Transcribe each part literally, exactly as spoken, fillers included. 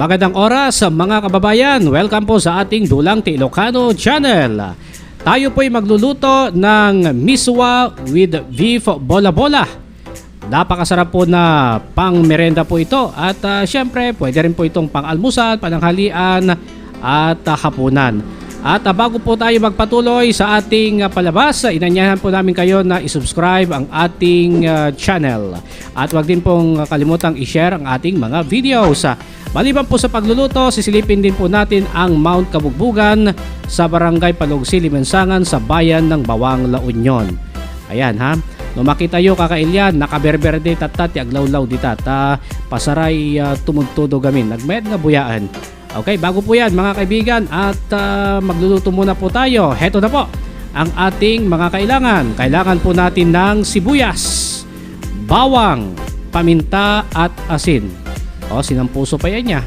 Magandang oras, mga kababayan. Welcome po sa ating Dulang ti Ilocano Channel. Tayo po'y magluluto ng miswa with beef bola-bola. Napakasarap po na pang-merienda po ito. At, ah, siyempre, pwede rin po itong pang-almusal, pananghalian, at, ah, hapunan. At, ah, bago po tayo magpatuloy sa ating, ah, palabas, ah, inanyahan po namin kayo na i-subscribe ang ating, ah, channel. At huwag din pong kalimutang i-share ang ating mga videos. Ah, maliban po sa pagluluto, sisilipin din po natin ang Mount Kabugbugan sa Barangay Palugsi, Limensangan, sa bayan ng Bawang, La Union. Ayan, ha. No makita yo, kakailian, nakaberberde tatta ti aglawlaw dita, ta pasaray, ah, tumudtudo gamin. Nagmayat nga buyaan. Okay, bago po yan, mga kaibigan, at, ah, magluluto muna po tayo. Heto na po ang ating mga kailangan. Kailangan po natin ng sibuyas, bawang, paminta, at asin. O, sinampuso pa yan niya.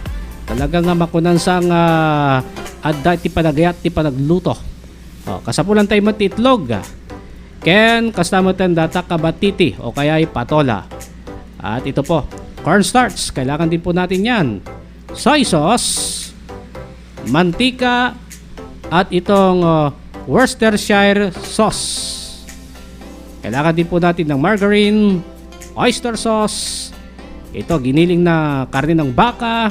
Talaga nga makunan sang, ah, adda ti panagayat ti panagluto. O, kasapulan tayo met ti itlog. Ken kasta met data kabatiti o kaya'y patola. At ito po, cornstarch. Kailangan din po natin yan. Soy sauce, mantika, at itong, uh, Worcestershire sauce. Kailangan din po natin ng margarine, oyster sauce, ito, giniling na karne ng baka,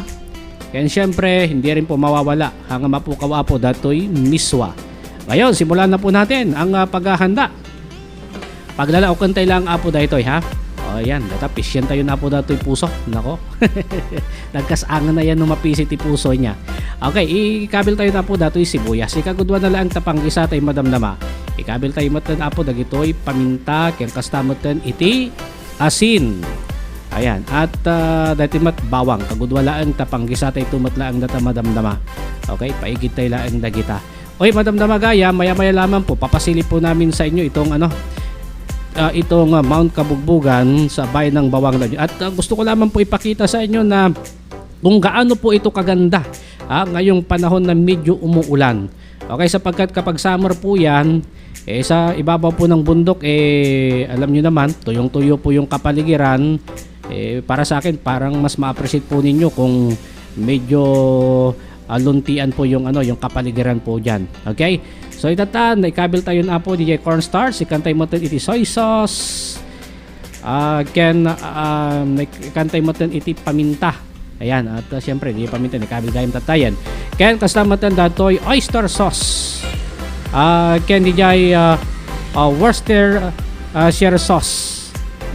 and syempre, hindi rin po mawawala ang mapukaw, apo, datoy miswa. Ngayon, simulan na po natin ang, ah, paghahanda. Paglalaokan tayo lang, apo, daytoy, ha? O, yan. Data, pisyan tayo na, apo, datoy puso. Nako. Nagkasangan na yan no mapisi ti puso niya. Okay, ikabil tayo na, apo, datoy sibuyas. Ikagudua na lang ta panggisa tayo, madamdama. Ikabil tayo met, apo, dagitoy paminta, ken kasta met iti asin. Ayan. At, ah, dati met bawang. Kagudua laeng ta panggisa tayo met laeng data, madamdama. Okay, paigid tayo laeng dagita. Oy, madamdama gayam, maya-maya lamang po, papasilip po namin sa inyo itong, ano, ah, itong, ah, Mount Kabugbugan sa bayan ng Bawang, La Union. At, ah, gusto ko lamang po ipakita sa inyo na kung gaano po ito kaganda, ah, ngayong panahon na medyo umuulan. Okay, sapagkat kapag summer po yan, eh, sa ibabaw po ng bundok, eh, alam nyo naman, tuyong-tuyo po yung kapaligiran. Eh, para sa akin, parang mas ma-appreciate po ninyo kung medyo, ah, luntian po yung, ano, yung kapaligiran po dyan. Okay? So, itatan, naikabil tayo na po, D J cornstarch, ikantay mo iti soy sauce. Ah, ken, ah, ah, ikantay mo iti paminta. Ayan, at, ah, siyempre, di paminta, ni kabil gayam tatayan. Ken, kasta mo datoy oyster sauce. Ah, ken, di jay, ah, ah, Worcester, ah, share sauce.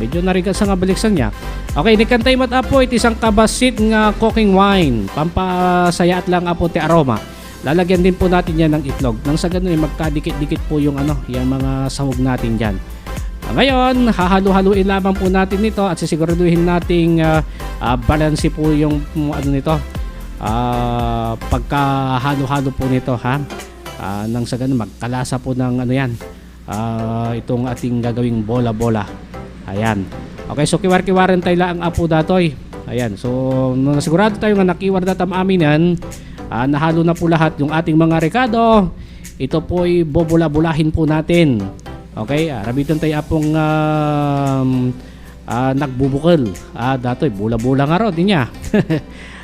Medyo narigat sa nga baliksan niya. Okay, nikantay met apo iti sangkabasit nga cooking wine. Pampasayaat lang apo ti aroma. Lalagyan din po natin yan ng itlog. Nang sa ganun, eh, magkadikit-dikit po yung, ano, yung mga sahog natin dyan. Ngayon, hahalo-haluin lamang po natin ito at sisiguraduhin nating, ah, ah, balanse po yung, mm, ano nito, ah, pagkahalo-halo po nito, ha? Ah, nang sa ganun, magkalasa po ng ano yan, ah, itong ating gagawing bola-bola. Ayan. Okay, so kiwar-kiwaren tayo lang apo datoy. Ayan, so no, nasigurado tayo nga nakiwar na tam aminan, ah, nahalo na po lahat yung ating mga rekado. Ito po'y bobola-bolahin po natin. Okay, ah, rabitan tayo apong, um, ah, nagbubukel. Ah, datoy, bola-bola nga ro, di niya.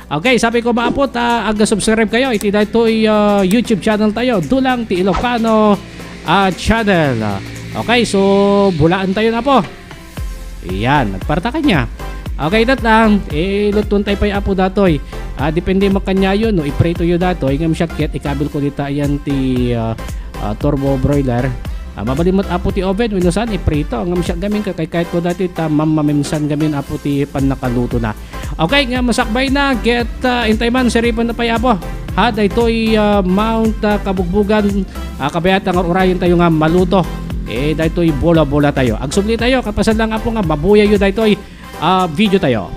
Okay, sabi ko, maapot, ah, aga-subscribe kayo. Iti daytoy, ah, YouTube channel tayo, Dulang ti Ilocano, ah, channel. Okay, so, bulaan tayo na po. Iyan, nagparta kanya. Okay, dat lang. Eh, lutuan tayo pa yung apo datoy. Ah, depende met kaniayo no ipritoyo datoy, ngem siak ket ikabilko dita ayan ti, ah, ah, turbo broiler. Ah, mabalin met apo ti oven wenno saan iprito, ngem siak gamin kakaykayatko datoy ta mammaminsan gamin apo ti pannakalutona. Okay, nga masakbayna ket, ah, intay man, siripon na pay, apo. Ha, daytoy, ah, Mount, ah, Kabugbugan, ah, kabayatan nga ur-urayentayo nga maluto. Eh, daytoy bola-bolatayo. Agsubli tayo, kapasan lang, apo, nga mabuyayo daytoy, ah, video tayo.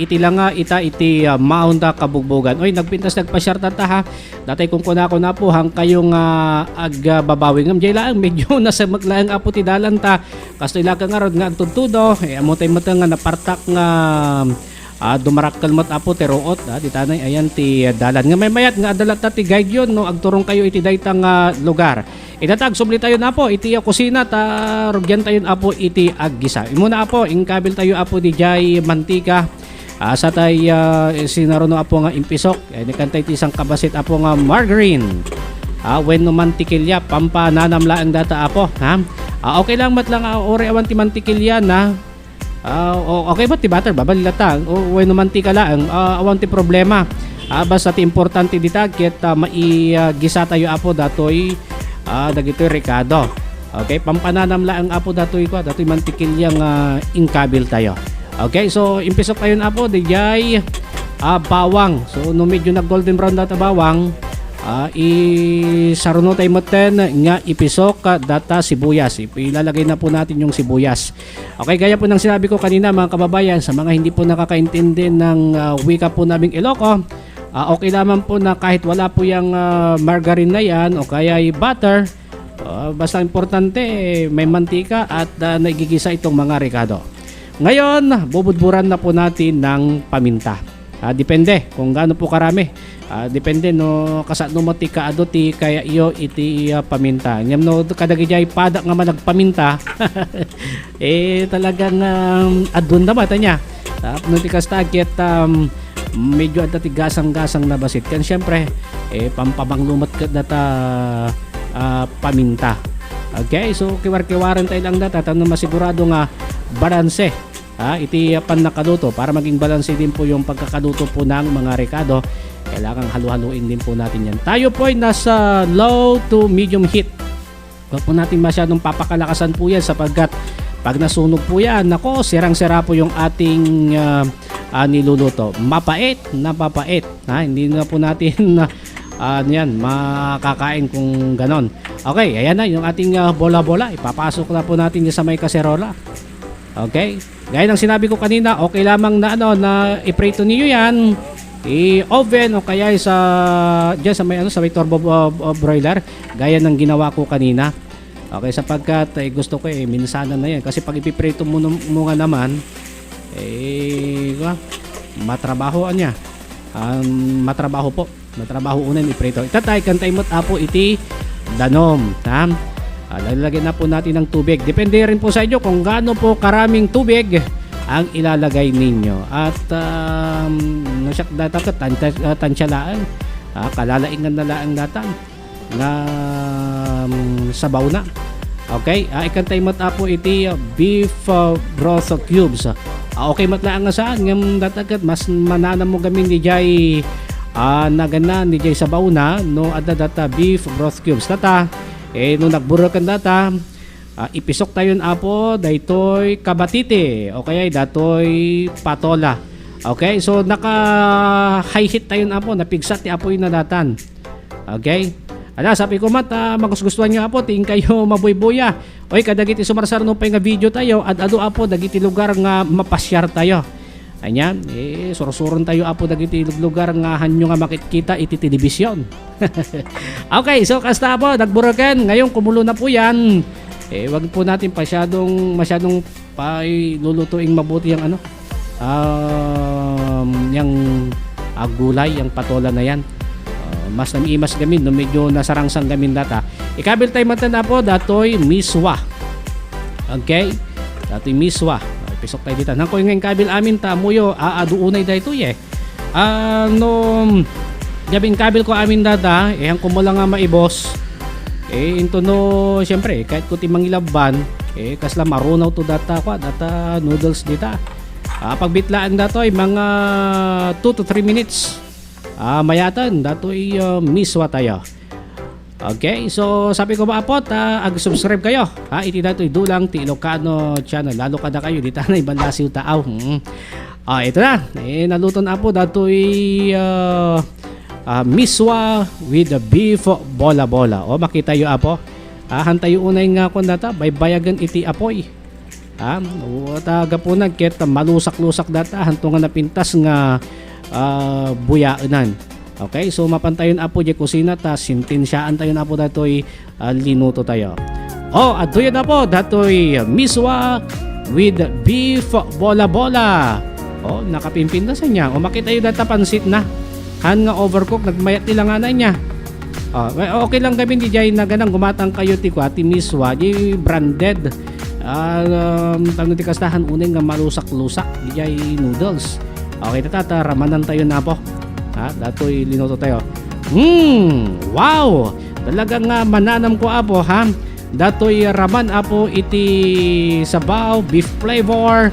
Iti langa ita iti, ah, Mount, ah, Kabugbogan. Oy, nagpintas, nagpasiar ta, ha. Datay kunkunako na po, hangkayo nga agbabawi. Ngem jay laeng, medyo nasemek laeng, apo, ti dalan ta. Kastoy la ka ngarud nga agtudtudo, eh, ammo tay met nga napartak nga, ah, dumarakkel met, apo, ti ruot, ah, ditanay, ayan ti, ah, dalan. Nga maymayat nga adda latta ti guide yon no agturong kayo iti dayta nga lugar. Ita ta agsubli tayo na po iti, ah, kusina ta rugian tayo, apo, iti aggisa. Imuna, apo, inkabil tayo, apo, di jay mantika. Ah, sa tay, ah, sinaruno, apo, nga impisok. Eh, ni kantay ti isang kabasit, apo, nga margarine. Ah, wenno mantikilya, pampananam laeng data, apo, ha? Ah, okay lang met lang, ah, uri awan ti mantikilya na. Ah, o-, okay met ti butter, babalin latta. O, wenno mantika laeng, ah, awan ti problema. Ah, basta ti importante dita, ket, ah, mai-, ah, gisa tayo, apo, datoy, ah, dagitoy rekado. Okay, pampananam laeng, apo, datoy kua, datoy mantikilya nga inkabil tayo. Okay, so impisok tayo, apo, dijay, ah, bawang. So no medyo nag-golden brown data bawang, ah, isaruno tayo metten nga ipisok, ah, data sibuyas. Ip-, ilalagay na po natin yung sibuyas. Okay, gaya po ng sinabi ko kanina, mga kababayan, sa mga hindi po nakakaintindi ng, ah, wika po naming Iloko, ah, okay lamang po na kahit wala po yung, ah, margarine na yan o kaya ay butter, ah, basta importante, eh, may mantika at, ah, naigigisa itong mga rekado. Ngayon, bubudburan na po natin ng paminta. Ah, depende kung gaano po karami. Ah, depende no kasano mo ti kaadu ti kayatyo iti, ah, paminta. Ngem no kadagiti ay pada nga managpaminta, eh, talagang, um, adun na ba, tanya? Tapno ti kasta, ket, um, medyo adda ti gasang-gasang na basit. Ken siyempre, eh, pampabanglo met ket data, ah, paminta. Okay, so kiwar-kiwaren tayo lang data, tapno masigurado nga balanse, ah, iti pannakaluto para maging balanse din po yung pagkakaluto po ng mga rekado. Kailangan halu-haluin din po natin yan. Tayo po ay nasa low to medium heat. Huwag po natin masyadong papakalakasan po yan sapagkat pag nasunog po yan, nako, sirang-sira po yung ating, ah, ah, niluluto. Mapait, napapait. Ha? Hindi na po natin, ah, ano yan, makakain kung ganon. Okay, ayan na yung ating, ah, bola-bola. Ipapasok na po natin yan sa may kaserola. Okay? Gaya ng sinabi ko kanina, okay lamang na, ano, na iprito niyo yan, i-oven o kaya sa, dyan sa may, ano, sa may turbo, uh, uh, broiler, gaya ng ginawa ko kanina. Okay, sapagkat, eh, gusto ko, eh, minsanan na yan. Kasi pag ipiprito mo, mo nga naman, eh, kwa, matrabaho niya. Um, matrabaho po. Matrabaho unan iprito. Itatay, kantay met, Apo, iti danom. Ha? Ah, lalagyan na po natin ng tubig. Depende rin po sa inyo kung gaano po karaming tubig ang ilalagay ninyo. At, um, nasyak data ka, tansya, ah, tansya laang. Ah, kalalaingan na laang data nga, um, sabaw na. Okay? Ah, ikantay met, Apo, iti, ah, beef, ah, broth cubes. Ah, okay met laang nga saan. Ngem data ket mas mananam mo gamin ni jay, ah, nagana, ni jay sabaw na, no, adda data beef broth cubes. Tata, eh, no nagbureken data, ah, ipisok tayon, Apo, daytoy kabatiti, o kaya datoy patola. Okay, so naka-high heat tayon, Apo, napigsat ti apoy na datan. Okay? Ala, sabi ko met, ah, magustuhan nyo, Apo, ti inkayo mabuybuya. Oy, kadagiti sumarsar no pay nga video tayo, ad-adu, Apo, dagiti lugar nga mapasyar tayo. Anya, eh, sursuron tayo, Apo, dagiti luglugar nga hanyo nga makitkita iti telebisyon. Okay, so kasta, Apo, nagbureken. Ngayon, kumulo na po yan. Eh, wag po natin pasyadong, masyadong pailulutuing mabuti yung ano, um, yung, ah, gulay, yung patola na yan. Ah, mas namiimas gamin, no, medyo nasarangsang gamin data. Ikabil tayo matan, Apo, datoy miswa. Okay? Datoy miswa. Ay, pisok tayo dita. Nang ko yung kabil amin, tamuyo, aaduunay daytoy, eh. Ah, no, gamin kabil ko amin data, eh, ang kumula nga maibos. Eh, into no, siyempre, kahit ko ti mangilabban, eh, kasla marunaw to data, kwa, data noodles dita. Ah, pagbitlaan datoy, mga two to three minutes. Ah, mayatan, datoy, ah, miswa tayo. Okay, so sabi ko, maapot, ah, ag-subscribe kayo, ha, iti datoy Dulang ti Ilocano channel. Lalo kada kayo, di tanay banlasiw taaw. Hmm. Ah, ito na. Eh, naluto na, Apo, datoy, ah, ah, miswa with the beef bola-bola. O, makita yo, Apo. Ah, hantayo unay nga kung data, baybayagan iti apoy. Ha? O, ta gapunan ket malusak-lusak data, hanto nga napintas nga, ah, buyaenan. Okay, so mapan tayon, Apo, di kusina, ta sintensiaan tayon, Apo, datoy, ah, linuto tayo. Oh, adtoy na po, datoy miswa with beef bola-bola. Oh, nakapimpintas niya. O, makita yo data pansit na. Han nga overcook, nagmayat ti langanan niya. Ah, we-, okay lang gamin, di jay naganang gumatang kayo ti kwa, ti miswa, di branded. Ah, um, tano ti kastahan, unay nga malusak-lusak, di jay noodles. Okay, tata, ta, ramanan tayo na po. Ha, datoy linuto tayo. Hmm, wow! Talagang, ah, mananam ko, Apo, ha? Datoy raman, Apo, iti sabaw, beef flavor.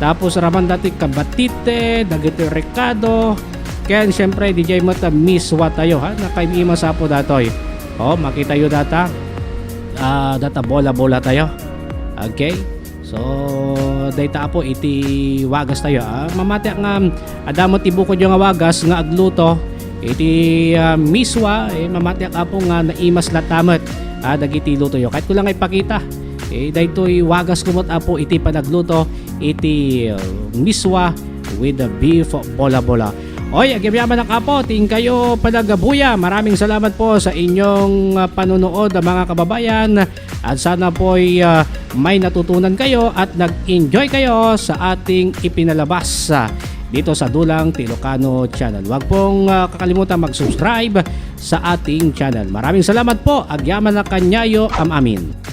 Tapos raman datoy kabatite, dagiti rekado. Ken, siyempre, di jay met miswa tayo, ha? Nakaimima sa, Apo, datoy. Oh, makita yo data. Ah, data bola-bola tayo. Okay? So, dayta, Apo, iti wagas tayo. Ah, mamatiak nga, adda met ti bukod yo nga wagas nga agluto iti, ah, miswa, eh, mamatiak, Apo, nga naimas latta met, ah, dagiti luto yo. Kahit ko lang ipakita, eh, daytoy wagas ko met, Apo, iti panagluto iti, ah, miswa with the beef bola-bola. Oy, agyamanak, Apo, ti inkayo panagabuya. Maraming salamat po sa inyong, ah, panunood, ah, mga kababayan. At sana po'y, ah, may natutunan kayo at nag-enjoy kayo sa ating ipinalabas, ah, dito sa Dulang ti Ilocano Channel. Huwag pong, ah, kakalimutan mag-subscribe sa ating channel. Maraming salamat po. Agyaman a kaniayo, am-amin.